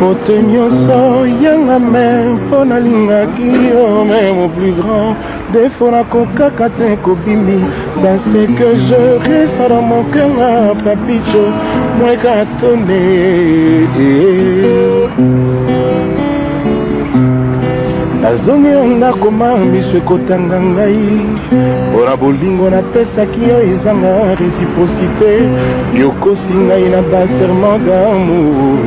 Faute nyonso yanga me mpo nalingaki yo me mon plus grand défaut nakokaka te kobimi ça c'est que je reste dans mon cœur papicho mwekatone. Nazongi yo ndako ma miso ekotanga ngai mpona bolingo napesaki yo ezanga réciprocité, yokosi ngai na baserment d'amour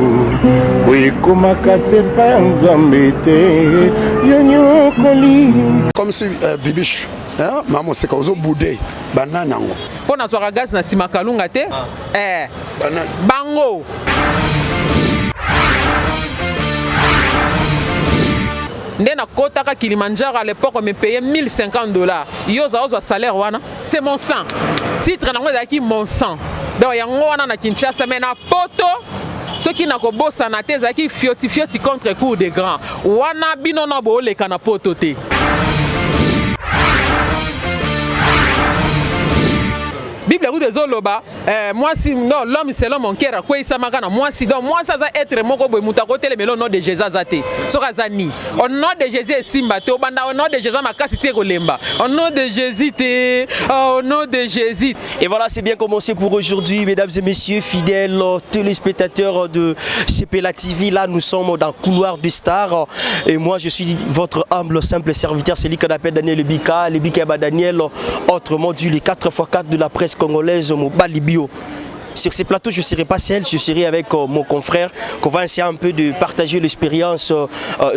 boye ekomaka te pa ya Nzambe te yo nyokoli. Comme si Bibiche, hein, mama Moseka ozobouder banani yango. Mpo nazwaka gaz na nsima kalunga te. Eh, Banani? Bango nde nakotaka Kilimanjaro. À l'époque, on me payait 1050 $. Yo oza ozwa salaire wana. C'est mon sang, titre nango ezalaki Mon sang. Donc yango wana na Kinshasa, mais na Poto, soki nakobosana te, ezalaki Fioti Fioti contre cour de grand. Wana bino na booleka na Poto te. Bible kutu ezoloba mwasi, non, l'homme selon mon cœur akweyisamaka na mwasi. Donc mwasi aza être moko boye, moto akotelemela au nom de Jésus aza te. Soki aza ni au nom de Jésus esimba te, obanda au nom de Jésus makasi te, kolemba au nom de Jésus te. Ah, au nom de Jésus. Et voilà, c'est bien commencé pour aujourd'hui, mesdames et messieurs, fidèles téléspectateurs de CPLA TV. Là, nous sommes dans le couloir de stars. Et moi, je suis votre humble, simple serviteur, c'est lui qu'on appelle Daniel Lebika, Lebika Daniel, autrement dit, les 4x4 de la presse congolaise, Mobali Bio. Sur ces plateaux, je ne serai pas seul, je serai avec mon confrère, qu'on va essayer un peu de partager l'expérience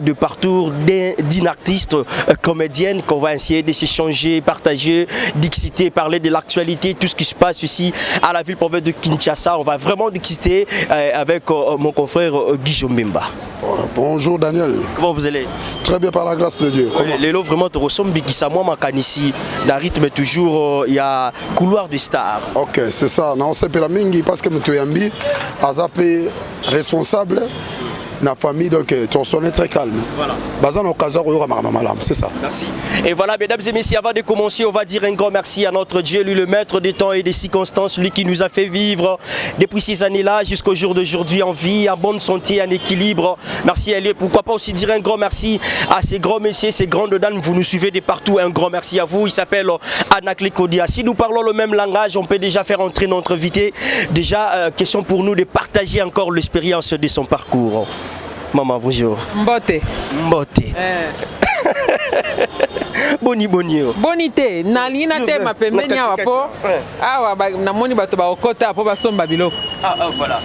de parcours d'une artiste comédienne, qu'on va essayer de s'échanger, partager, d'exciter, parler de l'actualité, tout ce qui se passe ici à la ville province de Kinshasa. On va vraiment discuter avec mon confrère Guy Mbemba. Bonjour Daniel. Comment vous allez? Très bien, par la grâce de Dieu. Comment? Lelo vraiment te ressemble bikisa moi makanisi dans rythme toujours il y a couloir de star. Ok, c'est ça. Non, c'est la mingi parce que mutu yambi aza pe responsable na famille, donc ton son est très calme. Voilà. Baza na occasion koyoka makambo malamu, c'est ça. Merci. Et voilà, mesdames et messieurs, avant de commencer, on va dire un grand merci à notre Dieu, lui le maître des temps et des circonstances, lui qui nous a fait vivre depuis ces années-là jusqu'au jour d'aujourd'hui en vie, en bonne santé, en équilibre. Merci à lui. Pourquoi pas aussi dire un grand merci à ces grands messieurs, ces grandes dames, vous nous suivez de partout. Un grand merci à vous. Il s'appelle Anaclet Kodia. Si nous parlons le même langage, on peut déjà faire entrer notre invité. Déjà, question pour nous de partager encore l'expérience de son parcours. Maman, bonjour. Mbote. Mbote. Eh. Boni boni yo. Boni te, nalingi natema pembeni awa mpo awa namoni bato bakokota mpo basomba biloko. Ah, voilà.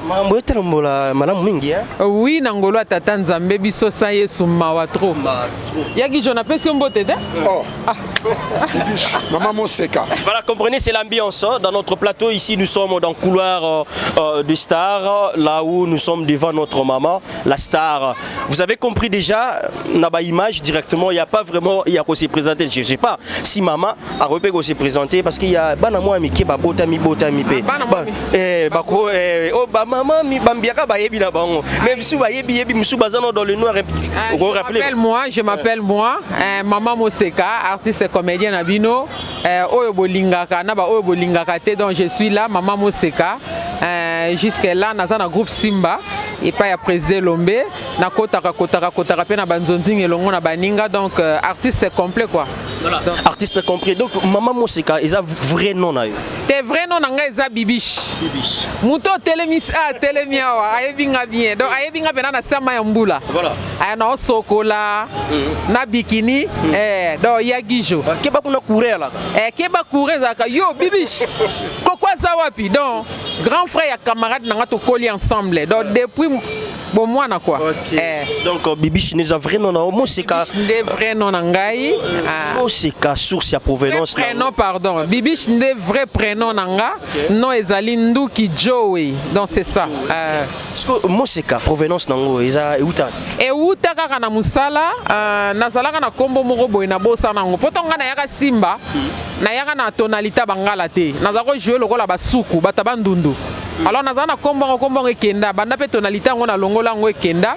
Makambo etambola malamu mingi, hein? Oui, na ngolo ya tata Nzambe biso, sa Yesu, mawa trop. Ma trop. Yaki jo, napesi yo mbote te. Oh. Bibiche, maman Moseka. Voilà, comprenez, c'est l'ambiance, hein. Dans notre plateau ici, nous sommes dans le couloir de stars, là où nous sommes devant notre maman, la star. Vous avez compris déjà, na ba image directement, il n'y a pas vraiment, il y a quoi se présenter. Je ne sais pas si maman a repéré se présenter parce qu'il y a bana moi mike ba bota mi bota mi pe. Ah, bana mwa Ba, eh, ba ko, eh, oh, ba maman mi bambiaka ba yebi na bango. Même si ba yebi yebi musu bazano dans le noir. Ah, Vous je rappelez? m'appelle moi, je m'appelle moi, Maman Moseka, artiste et comédienne na bino, oyo bolingaka, na ba oyo bolingaka te, donc je suis là, Maman Moseka. Jusque là, naza na groupe Simba, epai ya président Lombe, nakotaka kotaka kotaka mpe na banzonzinga elongo na baninga, donc artiste complet quoi. Voilà. Donc, Artiste compris. Donc Maman Moseka, eza vrai nom na yo? Te, vrai nom na ngai eza Bibiche. Bibiche. Moto otelemi atelemi awa ayebi nga bien, donc ayebi nga mpena na sama ya mbula. Aya na osokola na bikini, donc ya Gijo. Keba kuna courant alaka. Keba courant ezalaka yo Bibiche koko aza wapi. Donc grand frère ya camarade na nga, tokoli ensemble, donc depuis bomwana quoi. Donc Bibiche neza vrai nom na yo, Moseka? Bibiche nde vrai nom na ngai. Ah. Moseka, source ya provenance Vrai na prénom, pardon, Bibiche nde vrai prénom na nga, nom ezali Nduki Joey, donc c'est ça. Parce que Moseka, provenance nango eza euta? Ewuta kaka na mosala. Nazalaka na nkombo moko boye, nabosana yango, mpo ntango ngai nayaka Simba, nayaka na tonalité ya bangala te, nazala kojouer lokola basuku bato ya Bandundu. Alors nazala na nkombo yango, nkombo yango ekenda banda mpe tonalité yango nalongola yango, ekenda.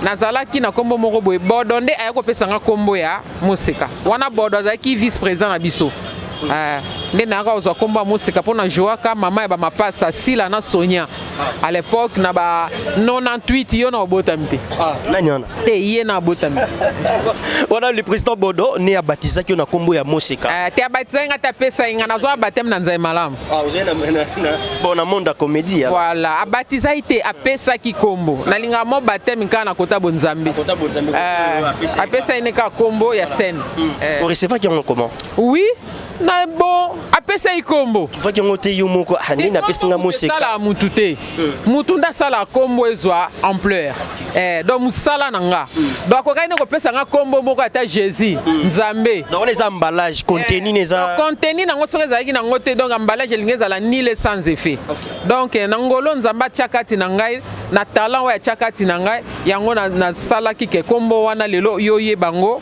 Nazalaki na nkombo moko boye, Bodo nde aya kopesa nga nkombo ya Moseka wana. Bodo azalaki vice président na biso. Nde nayaka kozwa nkombo ya Moseka mpo na jouaka mama ya bamapasa Sila na Sonia à l'époque na ba 98. Yo na obotami te. Ah, nani wana? Te, ye na abotami. Wana le président Bodo ne abatisaki yo na nkombo ya Moseka? Te, abatisaki nga te, apesaki nga. Nazwa baptême na nzai malamu. Ah, ozali bon, na monde ya comédie, hein. Voilà, abatizaki te, apesaki nkombo. Nalingaka mo baptême kaka na kota bonzambe. Kota bonzambe. Apesaki ne kaka nkombo ya scène. Orecevaki yango comment? Oui, na bon, apesaki nkombo. Tuvaki yango te yo moko, ah, nde napesi nga Moseka? Esalaka mutu te, mutu nde asalaka nkombo ezwa ampleur. Donc mosala na nga, donc akokaki nde kopesa nga nkombo moko ata Jésus, Nzambe. Donc wana eza emballage, contenu na eza. Contenu nango soki ezalaki nango te, donc emballage elingi ezala nul et sans effet. Donc na ngolo Nzambe atia kati na ngai, na talent oyo atia kati na ngai, yango nasalaki ke nkombo wana lelo yo oyeba yango,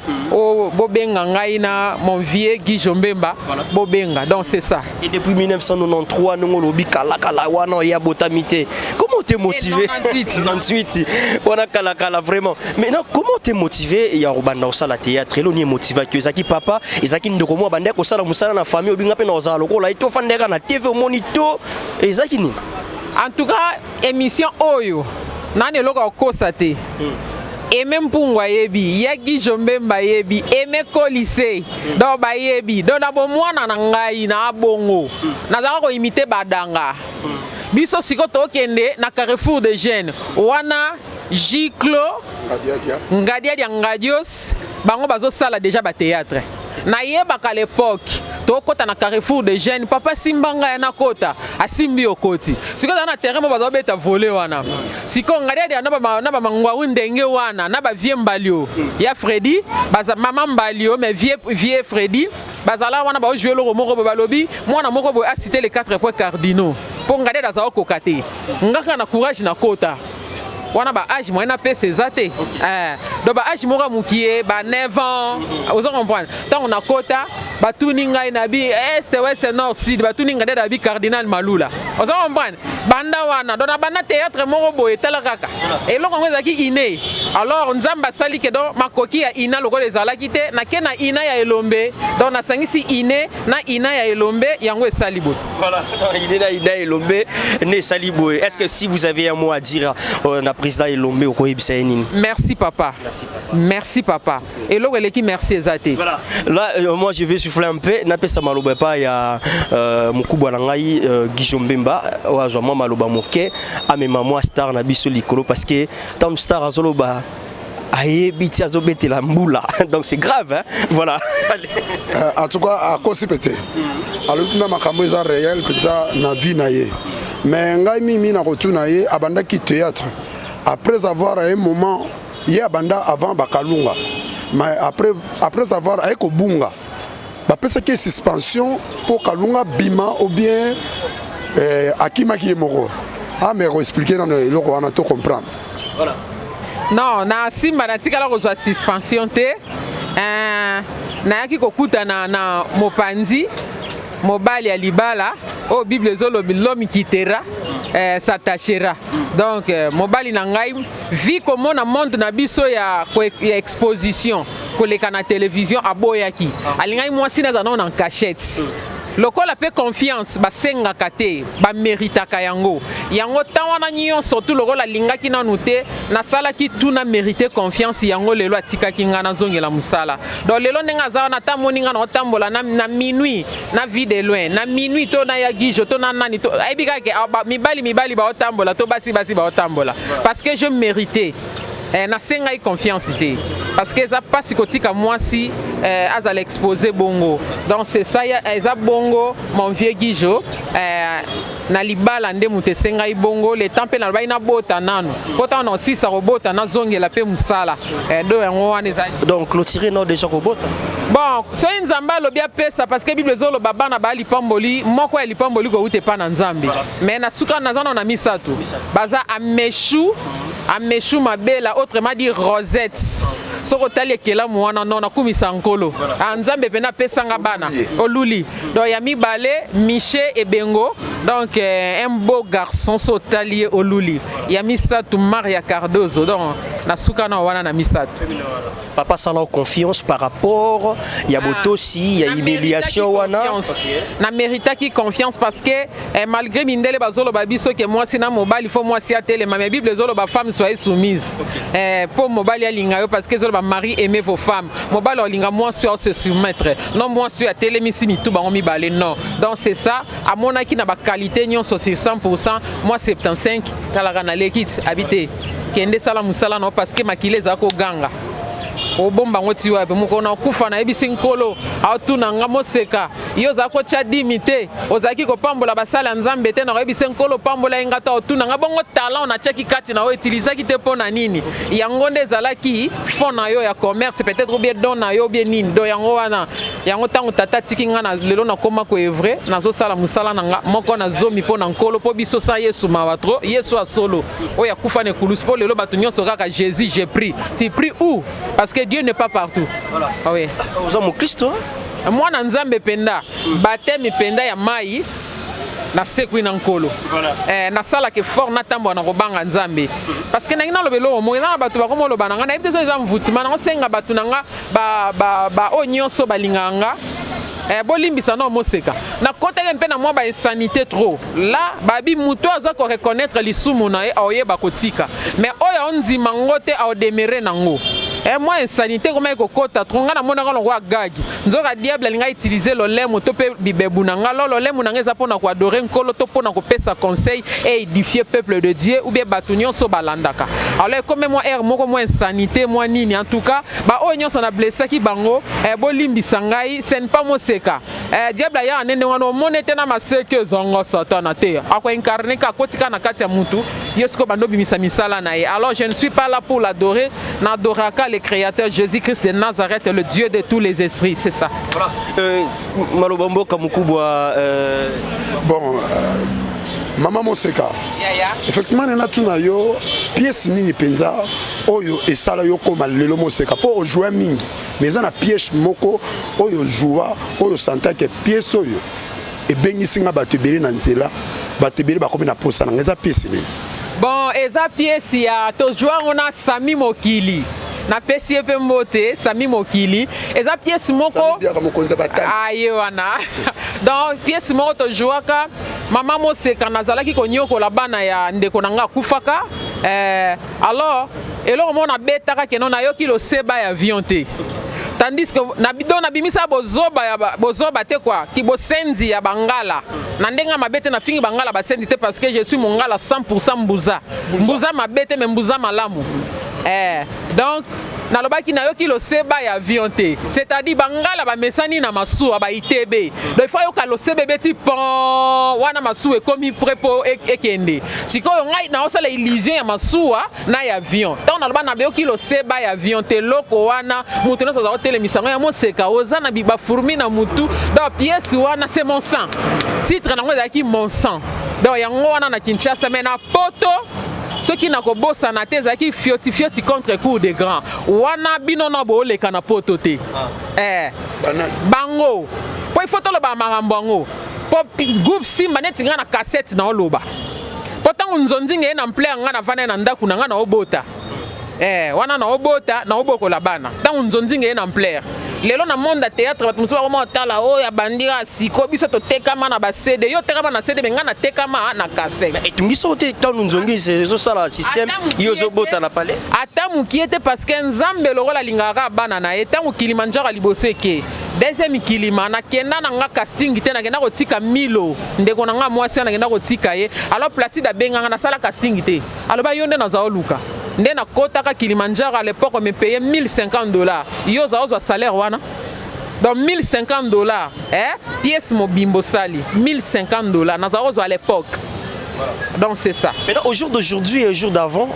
bobenga ngai na mon vieux Guy Jombemba. Bobenga, donc c'est ça. Et depuis 1993, ndenge olobi kalakala wana, oya botami te, comment t'es motivé? 98. 98 wana kalakala vraiment. Maintenant, comment t'es motivé ya kobanda kosala théâtre? Eloni emotivaki yo? Ezalaki papa, ezalaki ndeko moko abandaki kosala mosala na famille, obinga mpe na kozala lokola ye, to ofandaka na TV omoni, to ezalaki nini? En tout cas, émission oyo nani eloko ya kokosa te. Aime Mpungu ayebi ya Guy Jombemba, ayebi Aime Kolise, donc bayebi. Donc na bomwana na ngai na bongo nazalaka koimiter badanga biso. Sikoyo tokende na Carrefour de Jeunes wana, Giclo Ngadiadia, Ngadios, bango bazosala déjà bathéâtre. Nayebaka l'époque tokɔta na Carrefour de Jeunes, papa simba ngai ya nakɔta, asimbi, okoti. Sikoyo eza na terrain mo bazobeta volley wana. Sikoyo Ngadiadia na bamangwaru ndenge wana na bavieux Mbalio ya Fredi baza, mama Mbalio, mais vieux Fredi bazala wana, baojouer eloko moko boye. Balobi mwana moko boye aciter les quatre points cardinaux mpo Ngadiadia azala koka te. Nga kaka na courage na kota wana, ba âge moyen napesa eza te. Donc ba âge moko ya mokie, ba 9 ans, oza comprendre. Ntango nakota, batuni ngai na bi est, ouest, nord, sud. Batuni ngai nde na bi cardinal Malula, oza comprendre. Banda wana, donc na banda théâtre moko boye. Tala kaka eloko yango ezalaki inné. Alors Nzambe asali ke donc makoki ya ina lokola ezalaki te, nake na ina ya Elombe. Donc nasangisi inné na ina ya Elombe, yango esali boye. Voilà, il est là, il est Elombe, né esali boye. Est-ce que si vous avez un mot à dire na président Elombe, okoyebisa ye nini? Merci papa. Merci papa. Merci papa. Eloko eleki merci eza te. Voilà. Là, moi je vais souffler un peu. Napesa maloba pa ya mokubwa na ngai Guy Jombemba, oyo azwa mwa maloba moke, amema mwa star na biso likolo, parce que tant star azoloba, ayebi ti azobetela mbula, donc c'est grave, hein? Voilà. Allez. En tout cas, akosi mpe te, alobi mpenza makambo eza réel mpenza na vie na ye. Mais ngai mimi na kotuna ye, abandaki théâtre après avoir, à un moment ye abanda avant bakalunga, mais après avoir aye kobunga, bapesaki ye suspension mpo Kalunga bima, ou bien akimaki ye moko? Ah, mais koexpliquer nano eloko wana to comprendre. Voilà. Non, na nsima natikala kozwa suspension te. Nayaki kokutana na mopanzi mobali ya libala oyo Bible ezolobi: "L'homme quittera, s'attachera." Donc mobali na ngai vi komona monde na biso ya exposition koleka na télévision, aboyaki, alingaki mwasi naza nao na cachette. Lokola mpe confiance basengaka te, bameritaka yango. Yango ntan wana nyonso tu, lokola alingaki nanu te, nasalaki tu na mérite confiance. Yango lelo atikaki ngai nazongela mosala. Donc lelo ndenge aza wana, ata moni ngai na otambola na minuit na Vie de Loin, na minuit to na ya Gijo to na nani to, ayebi kaka ke mibali mibali baotambola to basi basi baotambola, parce que je mérité. Nasengai confiance te, parce que eza mpasi kotika mwasi azala exposé bongo. Donc c'est ça, eza bongo, mon vieux Gijo. Na libala nde moto esengai bongo. Le temps mpe nalobaki nabota nanu, mpo ntango na osisa kobota, nazongela mpe mosala. Do yango wana eza. Donc clôturer no déjà kobota? Bon, soki Nzambe alobi apesa, parce que Bible ezoloba bana baya lipamboli moko ya lipamboli kowuta epa na Nzambe. Mais na suka naza nano na misato, baza Ameshu, Ameshu Mabela, autrement dit Rosette. Soki otali ekelamu wana, non, nakumisa Nkolo. Ah, Nzambe mpena apesanga bana oluli. Donc ya mibale, Miche Ebengo. Donc un beau garçon so otali ye oluli. Ya misato, Maria Cardozo. Donc nasuka na wana na misato. Papa sala confiance par rapport ya botosi ya humiliation wana. Na méritaki confiance parce que malgré mindele bazoloba biso ke mwasi na mobali, faut mwasi atelema, mais Bible ezoloba: "Femme, soyez soumise." Mpo mobali alinga yo, parce que ezoloba: "Mari, aimez vos femmes." Mobali olinga mwasi oyo se soumettre, non mwasi oyo atelemisi mitu bango mibale, non. Donc c'est ça, amonaki na baqualité nyonso sur 100, moi 75 talaka naleki ti abi te, kende sala mosala na yo, parce que makili ezala koganga, obomba yango ti wapi? Mokolo na okufa, nayebisi Nkolo, aotuna nga: "Moseka, yo ozala kotya dimi te, ozalaki kopambola basali ya Nzambe te." Nakoyebisi Nkolo, pambola ye nga to. Aotuna nga: "Bongo talent natiaki kati na yo, utilisaki te mpo na nini? Yango nde ezalaki fond na yo ya commerce peut-être, ou bien don na yo, ou bien nini?" Do yango wana, yango ntango tata atiki nga na lelo, nakóma koœuvrer, nazosala mosala na nga moko na zomi mpo na Nkolo, mpo biso sa Yesu mawa trop, Yesu asolo oyo akufa na ekulusu, mpo lelo bato nyonso kaka "Jésus, je prie". Tu pries où? Parce que Dieu n'est pas partout. Voilà. Ah oui. Oza mokristo? Mwana Nzambe mpenza, bateme mpenza ya mai, nasekwi na Nkolo. Nasalaka effort, natambola na kobanga Nzambe, parce que nangi naloba eloko moko, eza na bato bakoma oloba na nga, nayebi te so eza mvutuma nango. Senga bato na nga oyo nyonso balingaka nga, bolimbisa na moseka, nakotaki mpe na mwa bainsanité trop là. Babi moto aza koreconnaître lisumu na ye, aoyeba kotika, mais oyo aondima ngo te, aodemere nango. Mwa insanité komaki kokota trop, nga namonaka longo agagi, nzoka diable alinga utiliser lolemo to mpe bibebu na nga. Lo lolemo na nga eza mpona koadorer Nkolo to mpona kopesa conseil et édifier peuple de Dieu ou bien bato nyonso balandaka. Alors ekomi mwa aire moko, mwa insanité, mwa nini. En tout cas, baoyo nyonso na blessaki bango, bolimbisa ngai, ce n'est pas moseka. Diable ayaka ndenge wana, omoni ete na maseke ezanga Satana te, akoincarner ka akotika na kati ya mutu ye, sikoyo bando obimisa misala na ye. Alors je ne suis pas là pour l'adorer, n'adoraka le Créateur, Jésus-Christ de Nazareth, le Dieu de tous les esprits, c'est ça. Voilà. Maloba mboka mokubwa. Bon, mama Moseka. Yaya. Effectivement, nena tuna yo: pièce nini mpenza oyo esala yo koma lelo Moseka? Mpo ojoua mingi, mais eza na pièce moko oyo ojua, oyo osantake pièce oyo ebengisi nga bato ebele na nzela, bato ebele bakomi na posa na nga, eza pièce nini? Bon, eza pièce ya tozwa yango na Sami Mokili, napesi ye mpe mbote, Sami Mokili. Eza pièce moko Biaka, mokonzi ya batali. Aye wana. Donc pièce moko tozwaka, mama Moseka, nazalaki konyokola bana ya ndeko na nga akufaka. Alors eloko moko nabetaka keno nayoki loseba ya avion te, tandis que na donc nabimisa bozoba ya bozoba te quoi, ki bosenzi ya bangala na ndenge ya mabe te. Nafingi bangala basenzi te, parce que je suis mongala 100, mbuza, mbuza mabe te, mais mbuza malamu. Donc nalobaki nayoki loseba ya avion te, c'est-à-dire bangala bamesani na masuwa baitebe. Donc il faut ayoka loseba ebeti pon wana, masuwa ekomi prêt mpo ekende. Sikoyo ngai naosala illusion ya masuwa na ya avion. Ntango naloba nayoki loseba ya avion te, eloko wana moto nyonso aza kotelemisa ngo ya Moseka, oza na bafourmi na mutu. Donc pièce wana, c'est mon sang, titre nango ezalaki Mon sang. Donc yango wana na Kinshasa, mais na Poto, soki nakobosana te, ezalaki Fioti Fioti contre cour de grand. Wana bino na booleka na Poto te. Bango mpo ifo toloba makambo yango, mpo groupe Simba neti ngai na cassette naoloba, mpo ntango nzonzinga ye na mple, ngai navanda na ndako na ngai naobota. Wana naobota, naobokola bana. Ntango nzonzinga ye na mplaire, lelo na monde ya théâtre, bato mosusu bakoma otala oyo abandi kaka siko. Biso totekama na baCD, yo otekama na CD, mais ngai natekama na cassette. Etungisi te ntango nzongi ezosala système, yo ozobota na palais? Ata mokie te, parce que Nzambe lokola alingaka kaka bana na ye. Ntango Kilimanjaro liboso eke, deuxième kilima, nakenda na nga casting te, nakenda kotika Milo, ndeko na nga mwasi wana, nakenda kotika ye. Alors Placide abenganga, nasala casting te, aloba: "Yo nde naza oluka." Nde nakotaka Kilimanjaro. À l'époque me paye 1050 $. Yo oza ozwa salaire wana, donc 1050 $, eh? Pièce mobimbo osali 1050 $, naza kozwa à l'époque. Donc c'est ça. Maintenant, au jour d'aujourd'hui et au jour d'avant,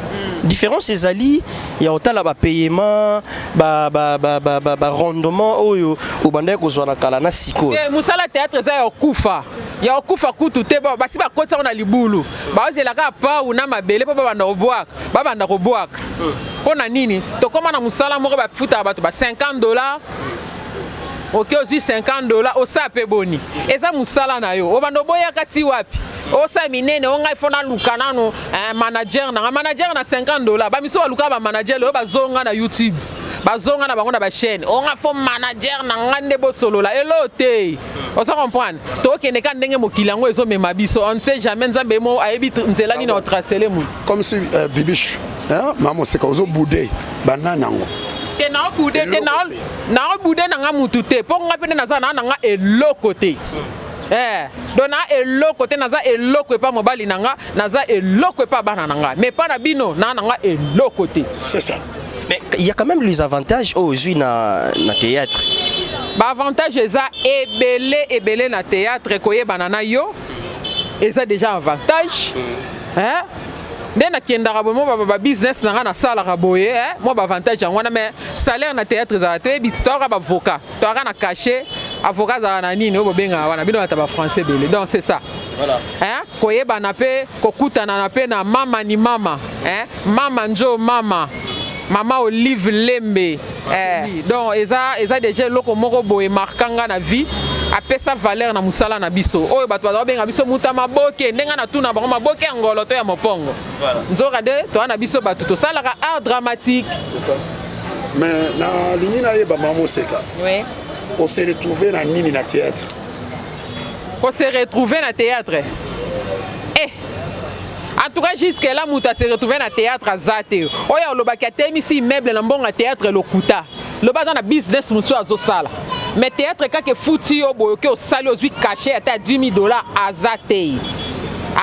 différence ezali ya otala bapaiement, barendement oyo obandaki kozwa na kala na sikoyo? Te, mosala théâtre eza ya kokufa, ya kokufa kutu te. Bo basi bakoti yango na libulu, baozelaka pau na mabele mpo babanda kobwaka, babanda kobwaka. Mpo na nini? Tokóma na mosala moko bafutaka bato ba 50 $. Oke ozwi 50 $ osala mpe boni, eza mosala na yo. Obanda oboyaka ti wapi? Osala minene o ngai fo naluka nanu manager na nga, manager na 50 $. Bamisu baluka bamanager, oyo bazonga na YouTube, bazonga na bango na bachaîne. O nga fo manager na nga nde bosolola elo te. Oza comprendre? Tokende ka ndenge mokili yango ezomema biso. On ne sait jamais, Nzambe mo ayebi nzela nini otracele motu. Comme si Bibiche, hein, mama Moseka, ozobouder banani yango? Te, naobouder te, naobouder na nga mutu te, mpo nga mpe nde naza na nga eloko te. Donc na eloko te, naza eloko epa mobali na nga, naza eloko epa bana na nga, mais epa na bino na nga eloko te. C'est ça. Mais il y a quand même les avantages oyo na théâtre. Baavantage eza ebele ebele na théâtre. Koyebana na yo eza déjà avantage, hein? Nde nakendaka boye, mwa babusiness na ngai nasalaka boye, mwa baavantage yango wana. Mais salaire na théâtre ezalaka, toyebi, toyaka bavocat, toyaka na cachet. Avocat azalaka na nini oyo bobengaka wana, bino bata bafrançais ebele. Donc c'est ça. Voilà. Hein? Koyebana mpe, kokutana na mpe na mama ni mama, hein? Mama njo mama, mama Olive Lembe, Donc eza déjà eloko moko boye marqua nga na vie, apesa valeur na mosala na biso oyo bato baza kobenga biso muta maboke. Ndenge natuna bango, maboke ya ngolo to ya mopongo? Nzoka nde toza na biso bato tosalaka art dramatique. C'est ça. Mais nalingi nayeba, mama Moseka, oui. Ose retrouve na nini na théâtre? Kose retrouver na théâtre, en tout cas jusque là moto ase retrouve na théâtre aza te. Oyo alobaki atelemisi immeuble na mbongo ya théâtre, lokuta. Loba aza na business mosusu azosala, mais théâtre kaka efuti yo boye, oke osali, ozwi cachet ata ya 10 000 $, aza te,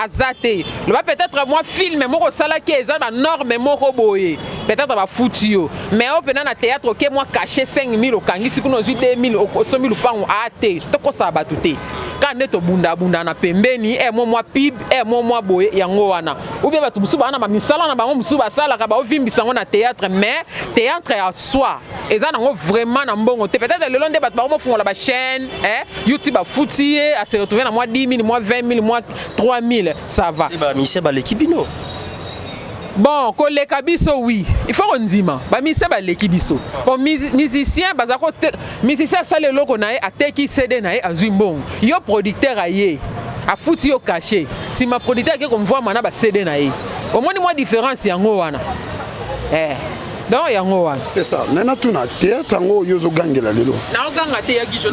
aza te. Loba peut-être mwa film moko osalaki, eza banorme moko boye, peut-être bafuti yo. Mais oyo mpena na théâtre, oke mwa cachet 5 000, okangisi kuna, ozwi 2 000, osombi lupango, aa te. Tokosala bato te, kaka nde tobundabunda na pembeni, mwa pub, mwa boye yango wana, ou bien bato mosusu baa na bamisala na bango mosusu basalaka, baovimbisa yango na théâtre. Mais théâtre ya soi eza nango vraiment na mbongo te. Peut-être lelo nde bato bakomofungola bachaîne, YouTube, bafuti ye, ase retrouve na mwa 10 000, mwa 20 000, mwa 3 000, ça va. Bamusicien baleki bino. Bon, koleka biso, oui, il faut kondima bamusicien baleki biso. Bon, musicien baza musicien asali eloko na ye, ateki CD na ye, azwi mbongo. Yo producteur aye, afuti yo cachet, nsima producteur ake komvwama na baCD na ye. Omoni mwa différence yango wana. Donc yango wana. C'est ça. Mais natuna, théâtre yango oyo ozogangela lelo? Naoganga te, ya Gijo.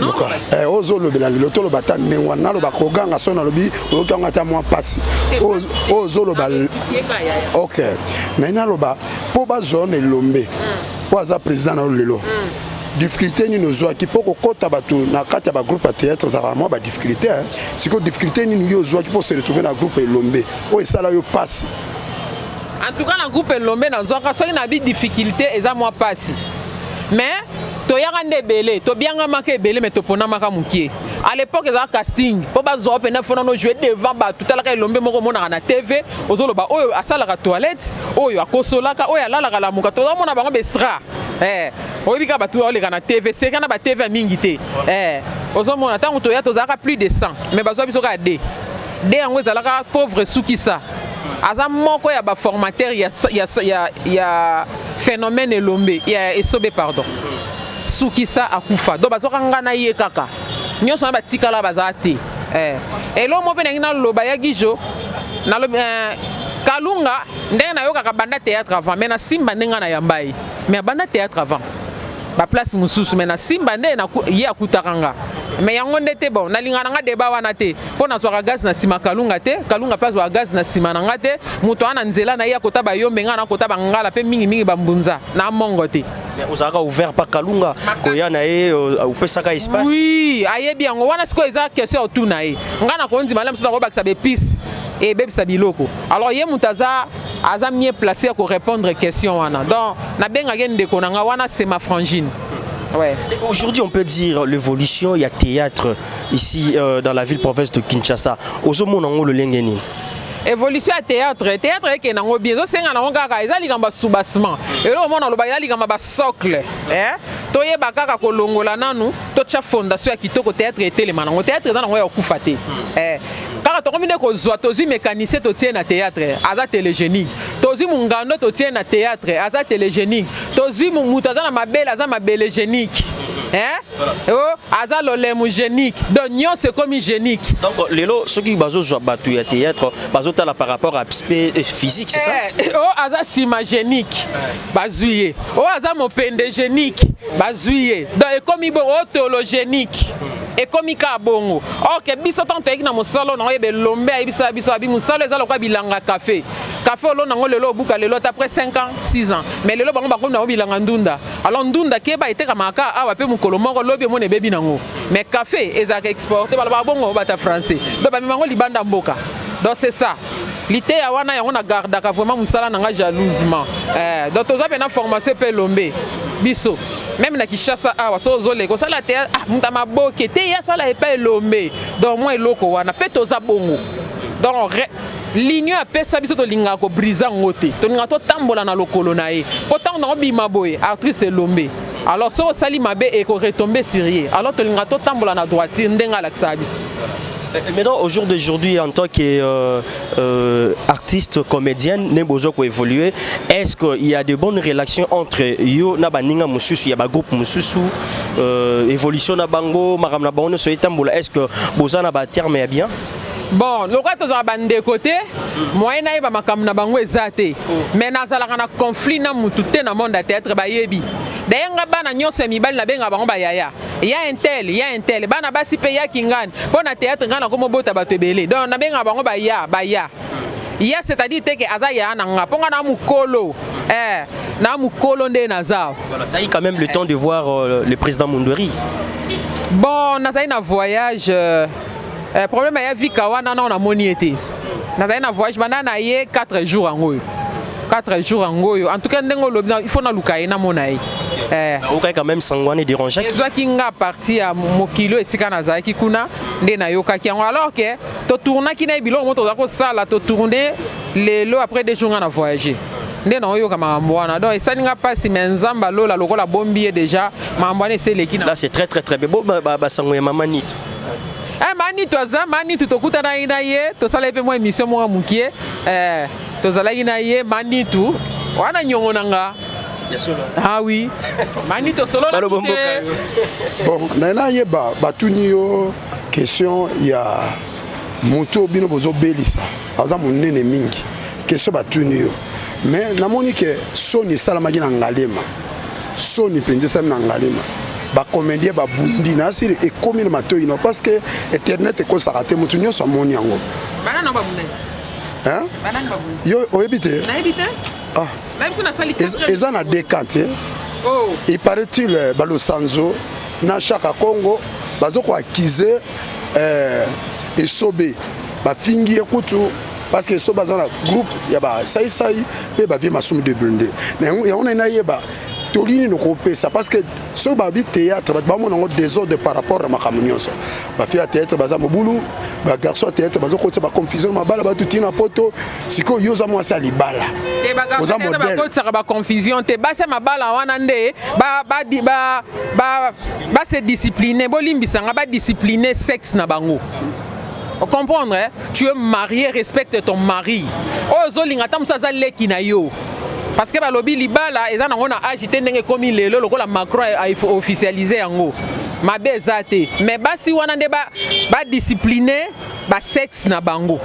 Ozolobela lelo, toloba ata ndenge wana, naloba koganga so nalobi oyoki yango ata mwa mpasi oyo ozoloba. Ok, mais naloba mpo bazwa na Elombe mpo aza président na yo lelo, difficulté nini ozwaki mpo kokɔta bato na kati ya bagroupe ya théâtre? Ezalaka mwa badifficulté. Sikoyo difficulté nini yo ozwaki mpo se retrouve na groupe Elombe oyo esala yo mpasi? En tout cas na groupe Elombe nazwaka, soki na bi difficulté, eza mwa mpasi, mais toyaka nde ebele, tobiangamaka ebele, mais toponamaka mokie. À l'époque ezalaka casting mpo bazwa mpena fona no jouer devant bato. Talaka Elombe moko omonaka na TV, ozoloba oyo asalaka toilette, oyo akosolaka, oyo alalaka lamuka. Tozomona bango bestra, oyebi kaka bato oleka na TV, seka na batv ya mingi te. Ozomona ntango toya, tozalaka plus de 100, mais bazwa biso kaka d de yango ezalaka pauvre. Sukisa aza moko ya baformateur ya phénomène Elombe, ya Esobe, pardon. Sukisa akufa, donc bazwaka nga na ye kaka, nyonso wana batikala bazala te. Eloko moko mpe nangi naloba, ya Gijo, nalobi Kalunga, ndenge nayokaka banda théâtre avant, mais na Simba ndenge na yamba ye, mais abanda théâtre avant baplace mosusu, mais na Simba nde ye akutaka nga. Mais yango nde te. Bon, nalingaka na nga débat wana te, mpo nazwaka gaz na nsima Kalunga te, Kalunga mpe azwaka gaz na nsima na nga te. Moto wana na nzela na ye akota bayombe, nga nakota bangala mpe mingimingi bambunza na mongo te. Mais ozalaka ouvert pa Kalunga, koya na ye, opesaka espace? Oui, ayebi yango wana. Sikoyo eza question ya otuna ye. Nga na kondima la mosusu nakobakisa baépice ebebisa biloko. Alors ye moto aza mieux placé ya korépondre question wana. Donc nabengaki ndeko na nga wana, c'est ma frangine, ouais. Aujourd'hui, on peut dire l'évolution, il y a théâtre ici dans la ville-province de Kinshasa. Ozomona ngo lolenge nini? Évolution ya théâtre, théâtre ekende yango bien, ezosenga nango kaka eza likambo ya soubassement. Eloko mona oloba, eza likambo ya basocle. Toyeba kaka kolongola nanu, totya fondation ya kitoko, théâtre etelema nango. Théâtre eza nango ya kokufa te. Kaka tokomi nde kozwa, tozwi mécanicien, totie na théâtre, aza télégénique. Tozwi mongando, totie na théâtre, aza télégénique. Tozwi moto aza na mabele, aza mabele génique. Hein? Oh, aza lolemo génique. Donc nyonso ekomi génique. Donc lelo soki bazozwa bato ya théâtre, bazotala par rapport à aspect physique, c'est ça? Eh, oh, aza nsima génique, bazwi ye. Oh, aza mopende génique, bazwi ye. Donc ekomi bongo, oh, théologénique, ekomi kaka bongo. Or ke biso, ntango toyaki na mosala oyo, nango oyeba Elombe ayebisa biso, abi mosala eza lokola bilanga café. Café olona yango lelo, obuka lelo ata après 5 ans, 6 ans. Mais lelo bango bakomi nango bilanga ndunda. Alors ndunda, keba, etekamaka kaka awa mpe mokolo moko, lobi omona ebebi nango. Mais café ezalaka exporté, balobaka bongo bata français, donc bamema yango libanda mboka. Donc c'est ça liteya wana. Yango nagardaka vraiment mosala na nga jalousement. Donc toza mpe na formation mpe Elombe. Biso même na Kinshasa awa, so ozoleka osala te, ah, moto ya maboke te, ye asala epai Elombe. Donc mwa eloko wana mpe toza bongo. Donc l'union apesa biso, tolingaka kobriser yango te, tolingaka totambola na lokolo na ye, mpo ntango nango bima boye, artiste Elombe, alors soki osali mabe, ekoretomber sur ye. Alors tolingaka totambola na droiture ndenge alakisaka biso. Maintenant, au jour d'aujourd'hui, en tant que artiste comédienne, ne bozo ko évoluer, est-ce qu'il y a de bonnes relations entre yo na baninga mususu, ya ba groupe mususu, évolution na bango, maram na bango so etambola, est-ce que boza na ba terme ya bien? Bon, lokola tozala bandeko te, moyen nayeba makambo na bango eza te. Mais nazalaka na conflit na mutu te na monde ya théâtre. Bayebi daye nga, bana nyonso ya mibali nabengaka bango bayaya, ya un tel, ya un tel, bana basi mpe yaki ngani mpo na théâtre. Ngai nakomobota bato ebele, donc nabengaka bango baya, baya ya, c'est-à-dire te ke aza yaya na nga, mpo nga na mokolo, na mokolo nde naza. Voilà, t'as eu quand même le temps de voir le président Mundweri. Bon, nazali na voyage, problème ya vika wana nao namoni ye te. Nazali na voyage, banda na ye 4 jours yango oyo, 4 jours yango oyo. En tout cas, ndenge olobi, il faut naluka ye, namona ye. Okaki quand même sango wana dérangeaki? Ezwaki nga parti ya mokili oyo esika nazalaki kuna nde nayokaki yango, alors ke totournaki na ye biloko mo toza kosala, totourne lelo, après 2 jours nga na voyage nde naoyoka makambo wana. Donc esali nga mpasi, mais Nzambe alola lokola bombi ye déjà, makambo wana eseleki na Là, c'est très très très bien. Bon, basango ya mama Nitu. Eh, Manitu aza, Manitu tokutanaki na ye, tosalaki mpe mwa émission moko mokie. Tozalaki na ye. Manitu wana nyongo na nga. Ah oui, Manitu osololaki te. Bon, naye nayeba, batuni yo question ya motu oyo bino bozobelisa, aza monene mingi. Question batuni yo, mais namoni ke soni esalamaki na Ngalema, soni mpenza esalami na Ngalema, bacomédien babundi na asiri, ekomi na matoi no, parce que internet ekosaka te, motu nyonso amoni yango. Banani babundaki? Hein? Banani babundi? Yo oyebi te? Nayebi te. Ah. Nayebi so nasali. Eza na deux camps te. Oh. Il paraît-il, balosanzo na Chaka Congo bazokoaccuser Esobe, bafingi ye kutu, parce que Esobe aza na groupe ya basaisai mpe bavie Masumu de Blonde. Yango nai nayeba toli nini kopesa, parce que soki babi théâtre, bato bamona yango désordre par rapport na makambo nyonso. Bafille ya théâtre baza mobulu, bagarçon ya théâtre bazokotisa baconfusion mabala, bato ntina poto. Sikoyo yo oza mwasi ya libala. Te, Oza modèle. bakotisaka baconfusion te. Basi ya mabala wana nde base discipline, bolimbisanga, badiscipline sexe na bango. Comprendre, hein? Tu es marié, respecte ton mari. Oyo ozolinga, ata mosu aza leki na yo, parce que balobi libala eza nango na age te. Ndenge ekomi lelo, lokola Macron aofficialiser yango, mabe eza te. Mais basi wana nde badiscipline basexe na bango,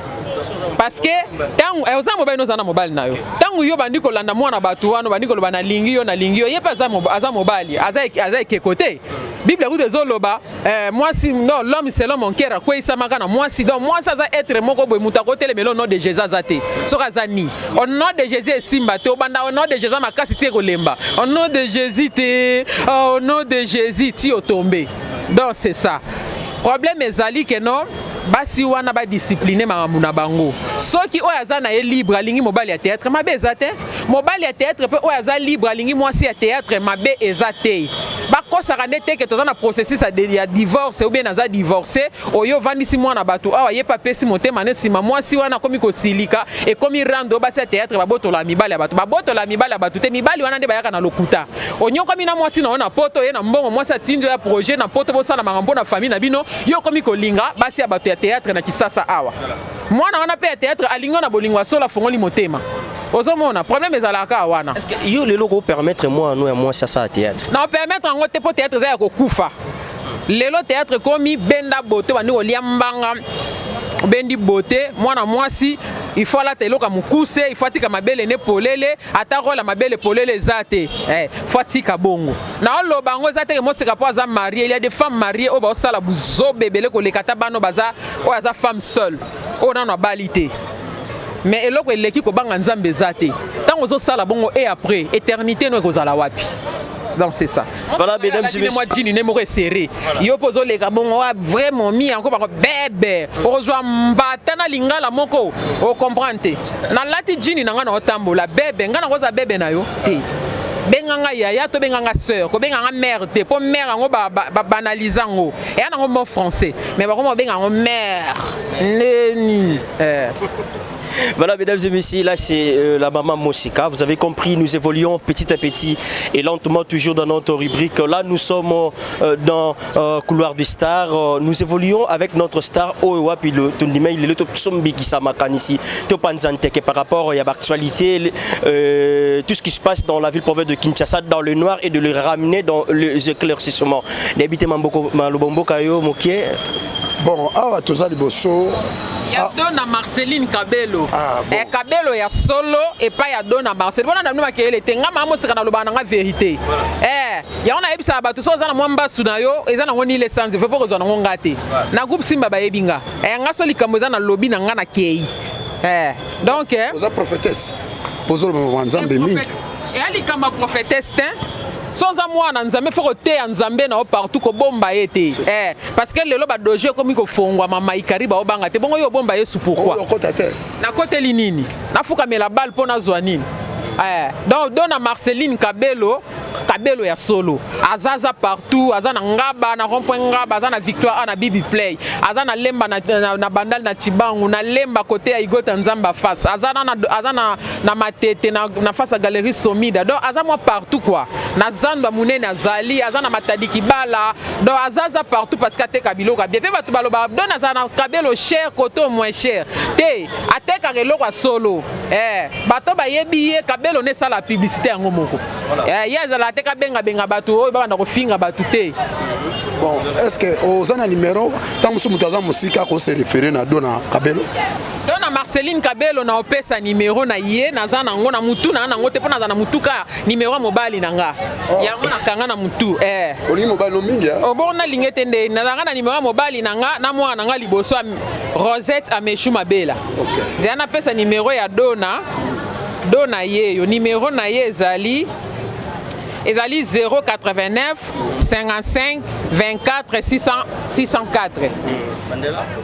parce que ntango oza mobali, oza na mobali na yo, ntango yo bandi kolanda mwana bato wana, obandi koloba nalingi yo, nalingi yo, ye mpe aza mobali, aza ekeko te. Bible kutu ezoloba mwasi, non, l'homme selon mon cœur akweyisamaka na mwasi. Donc mwasi aza être moko boye, moto akotelemela au nom de Jésus aza te. Soki aza ni au nom de Jésus esimba te, obanda au nom de Jésus makasi ti ekolemba, au nom de Jésus te, au nom de Jésus ti otombe. Donc c'est ça problème ezali ke non, basi wana badiscipline makambo na bango. Soki oyo aza na ye libre alingi mobali ya théâtre, mabe eza te. Mobali ya théâtre mpe oyo aza libre alingi mwasi ya théâtre, mabe eza te. Bakosaka nde te ke toza na processus ya divorce ou bien naza divorcé. Oyo ovandisi mwana bato awa, ye mpe apesi motema ne nsima, mwasi wana akomi kosilika, ekomi rando. Oyo basi ya théâtre babotola mibali ya bato, babotola mibali ya bato te. Mibali wana nde bayaka na lokuta. Onyokwami na mwasi na yo na poto, ye na mbongo, mwasi atindi yo ya projet na poto, bosala makambo mpo na famille na bino. Yo okomi kolinga basi ya bato ya théâtre na Kisasa awa. Mwana wana mpe ya théâtre alingi yo na bolingo ya solo, afongoli motema. Ozomona problème ezalaka wana. Est-ce que yo lelo ko permettre moi no ya mwasi asala théâtre? Na permettre yango te, mpo théâtre eza ya kokufa. Lelo théâtre ekomi benda bote, bandi kolia mbanga, obendi bote. Mwana mwasi, il faut alata eloko ya mokuse, il faut atika mabele ne polele. Ata role ya mabele polele eza te, faut atika bongo. Naoloba yango eza teke moseka mpo aza marié. Il y a des femmes mariées oyo baosala buzoba ebele koleka ata bano baza oyo aza femme seule, oyo nano abali te. Mais eloko eleki kobanga Nzambe eza te. Ntango ozosala bongo, et après éternité no ekozala wapi? Donc c'est ça. Voilà, mesdames et messieurs. Mwa jean ne moko eserré, yo mpo ozoleka bongo wa vrai momi yango bako bebe, okozwa mbata na lingala moko, ocomprendre te. Nalati jean na ngai na otambola bebe, ngai nakoza bebe na yo te. Benga nga yaya to benga nga sœur, kobenga nga mère te, mpo mère yango babanalize yango, eya nango mot français, mais bakoma kobenga yango mère neni. Voilà, mesdames et messieurs, là c'est la maman Moseka. Vous avez compris, nous évoluons petit à petit et lentement toujours dans notre rubrique. Là, nous sommes dans Couloir de Star. Nous évoluons avec notre star oyo wapi le tondima il est le top sombi qui samakanisi topanzanteke par rapport à l'actualité, tout ce qui se passe dans la ville province de Kinshasa, dans le noir et de le ramener dans les éclaircissements. Débité mamboko malobombo kayo mokie. Bon, awa toza liboso ya Dona Marceline Kabelo. Ah, bon. Eh, Kabelo ya solo epai ya Dona Marceline mpona na bino makeyele te. Nga maa moseka, nalobaka na nga vérité. Eh, yango nayebisaka bato, so oza na mwa mbasu na yo, eza nango nile sanze fo mpo kozwa nango nga te. Na groupe Simba bayebi nga. Eh, nga so likambo eza na lobi na nga na kei. Eh, donc oza prophétesse, pozoloba mama Nzambe mingi. Eya likambo ya prophétesse te. So oza mwana Nzambe, fo koteya Nzambe na yo partout, kobomba ye te. Eh, parce que lelo badojo ekomi kofongwama, maikari baobanga te. Bongo yo obomba Yesu pourquoi? Okota te. Nakoteli nini? Nafukamela bale mpo nazwa nini? Eh, donc Dona Marceline Kabelo, Kabelo ya solo, aza aza partout. Aza na Ngaba, na rond point Ngaba, aza na Victoire a na Bibi Play, aza na Lemba, na Bandal, na Chibangu, na Lemba côté ya Igota Nzamba face, aza na Matete, na face ya Galerie Somida. Donc aza mwa partout quoi. Na zando ya monene azali, aza na Matadi Kibala. Donc aza aza partout parce que ateka biloko ya bien. Mpe bato baloba Don aza na Kabelo cher, côté moins cher te, atekaka eloko ya solo. Eh, bato bayebi ye, Kabelo ne esala publicité yango moko. Eh, ye azala te kabengabenga bato oyo babanda kofinga bato te. Bon, est ce que oza na numéro, ntango mosusu moto aza mosika akose référé na Dona Kabelo? Dona Marceline Kabelo, na opesa numéro na ye, naza nango na mutu na nango te, mpo naza na mutu ka numéro ya mobali na nga. Yango nakanga na mutu, eh. Olingi mobali no mingi? Obongo nalingi ete nde nazalaka na numéro ya mobali na nga na mwana na nga liboso ya Rosette Ameshu Mabela. Nzela napesa numéro ya Dona. Dona ye yo, numéro na ye ezali 089 55 24 600 604,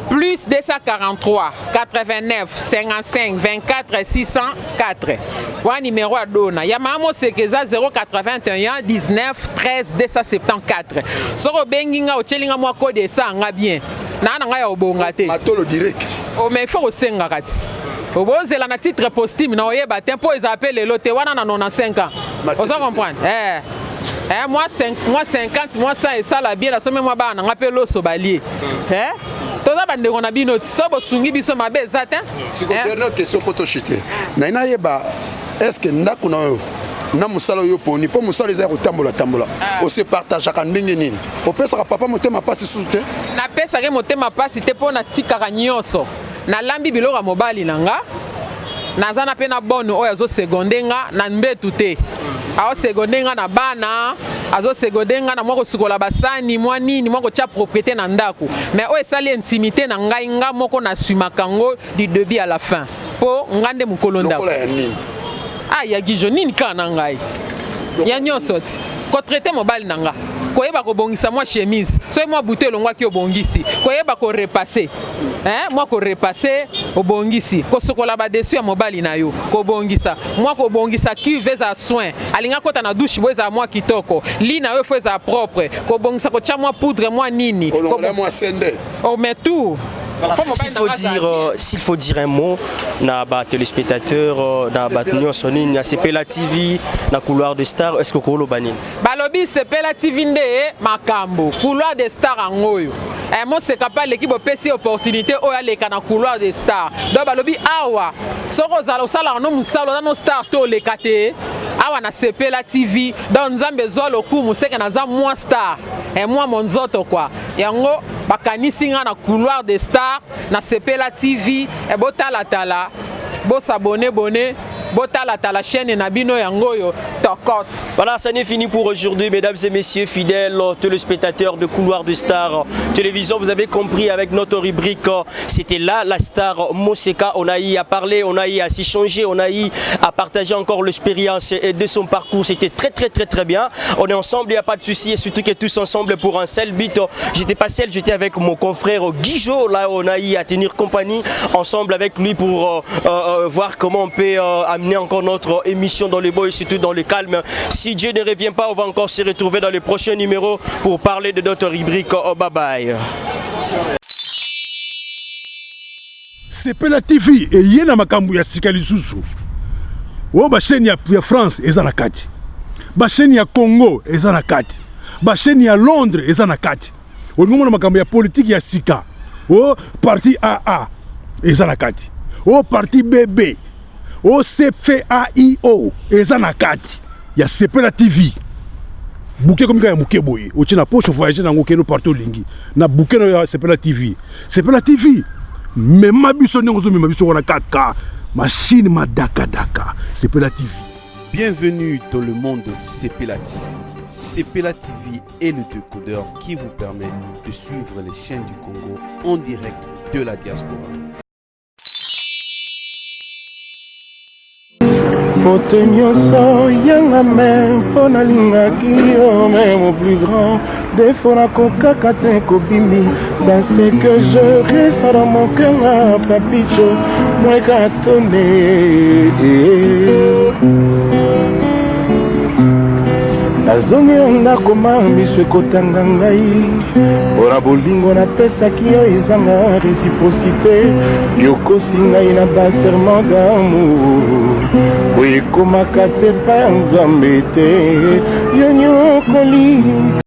plus 243 89 55 24 604. Wana numéro ya Dona. Ya mama Moseka eza 081 19 13 274. Soki obengi nga, otieli nga mwa code, esanga bien naa na ngai ya obonga te. Matolo direct. Oh, mais il faut kosengaka ti obozela na titre posthume na oyeba te, mpo ezala mpe lelo te wana na 95 ans. Oza comprendre? Eh. Eh, moi, 5, moi 50, moi 100 esala bien. Nasomi mwa bana na nga mpe loso balie. Eh? Toza bandeko na bino ti so bosungi biso, mabe eza te. Siko dernière question mpo toshite naye nayeba: est ce que ndako na yo na mosala oyo oponi, mpo mosala eza ya kotambola tambola, ose partageaka ndenge nini? Opesaka papa motema mpasi susu te? Napesaki motema mpasi te, mpo natikaka nyonso. Nalambi biloko ya mobali na nga, naza na mpe na bonne oyo azosegonde nga na mbetu te, aosegonde nga na bana, azosegonde nga na mwa kosukola basani, mwa nini, mwa kotia propriété na ndako. Mais oyo esali intimité na ngai, nga moko nasumaka yango du début à la fin, mpo nga nde mokolo ndako. Lokola ya nini? Ah, ya gijo nini kaka na ngai ya nyonso ti kotraite mobali na nga, koyeba kobongisa mwa chemise soki mwa bouton elongwaki, obongisi, koyeba korepasser, eh, mwa korepasser, obongisi, kosokola badessous ya mobali na yo, kobongisa mwa kobongisa cuve ezala soin, alingi akota na douche bo ezala mwa kitoko, li na yo fo ezala propre, kobongisa, kotya mwa poudre, mwa nini. Olongola mwa sende. Oh, mais tout. Voilà. S'il faut dire un mot na ba téléspectateurs, na ba nyonso nini na Sepela TV, na Couloir de Star, est-ce que koloba nini? Balobi Sepela TV nde makambo, Couloir de Star yango oyo. Eh, Moseka mpe aleki, bopesi opportunité oyo aleka na Couloir de Star. Donc balobi awa, soki ozala osalaka no mosala, oza no star to oleka te awa na Sepela TV. Donc Nzambe ezwa lokumu, seke naza mwa star, eh, mwa monzoto kwa yango bakanisi nga na Couloir de Star na Sepela TV. Eh, botalatala, bosabone bone, botalatala chaîne na bino yango oyo tokos. Voilà, ça n'est fini pour aujourd'hui, mesdames et messieurs, fidèles téléspectateurs de Couloir de Star Télévision. Vous avez compris avec notre rubrique, c'était là la star Moseka. On a eu à parler, on a eu à s'échanger, on a eu à partager encore l'expérience de son parcours. C'était très, très, très, très bien. On est ensemble, il n'y a pas de souci, et surtout que tous ensemble pour un seul but. J'étais pas seul, j'étais avec mon confrère Guijo. Là, on a eu à tenir compagnie ensemble avec lui pour voir comment on peut amener encore notre émission dans le beau et surtout dans le calme. Si Dieu ne revient pas, on va encore se retrouver dans le prochain numéro pour parler de notre rubrique. Oh, bye bye. Sepela TV eye na makambo ya sika lisusu. Oyo bachaîne ya France eza na kati, bachaîne ya Congo eza na kati, bachaîne ya Londres eza na kati. Olingi omona makambo ya politike ya sika, o parti AA eza na kati, o parti BB, o CFAIO eza na kati ya Sepela TV. Bouquet komi kaka ya moke boye, otie na poche, voyage nango, okende partout olingi na bouquet na ya Sepela TV. Sepela TV, mema biso ndenge ozomema biso wana kaka machine madakadaka. Sepela TV. Bienvenue dans le monde de Sepela TV. Sepela TV est le décodeur qui vous permet de suivre les chaînes du Congo en direct de la diaspora. Faute nyonso yanga me mpo nalingaki yo, mais mon plus grand défaut nakokaka te kobimi. Ça c'est que je reste dans mon cœur, papicho mwekatone. Nazongi yo ndako, ma miso ekotanga ngai mpona bolingo napesaki yo ezanga réciprocité. Yokosi ngai na baserment d'amour, boye ekomaka te pa ya Nzambe te, yo nyokoli.